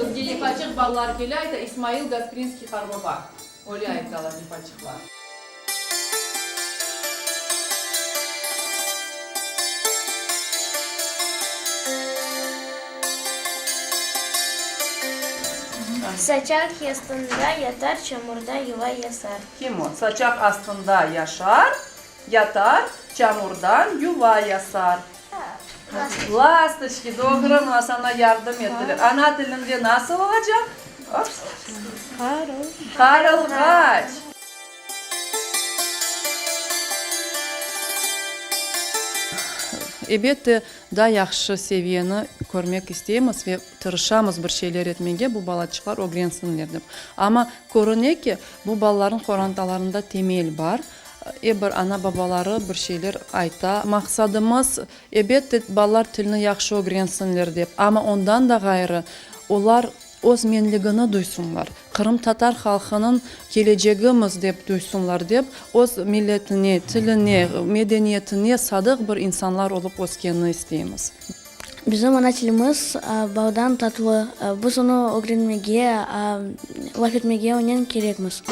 Bizge yefaçıq balalar kele ayta, İsmail Gasprinskiy qarbaba. Öyle aytalar yefaçıqlar. Saçaq astında yatar, çamurda yuva yasar. Kim o? Saçaq astında yaşar, yatar, çamurdan yuva yasar. Lastoçki, doğru, mına saña yardım ettiler. Ana tilinde nasıl olacaq? Ops. Qarılğaç. Ebette, daa yahşı seviyeni körmek isteymiz ve tırışamız bir şeyler etmege, bu balaçıqlar ögrensinler dep. Amma körüne ki, bu balalarnıñ qorantalarında temel bar, er bir ana-babaları bir şeyler ayta. Maqsadımız, ebette, balalar tilni yahşı ögrensinler dep, amma ondan da ğayrı, olar öz menligini duysunlar, qırımtatar halqınıñ kelecegimiz dep duysunlar dep, öz milletine, tiline, medeniyetine sadıq bir insanlar olıp öskenini isteymiz. Bizim ana tilimiz baldan tatlı, biz onı ögrenmege, laf etmege onen kerekmiz.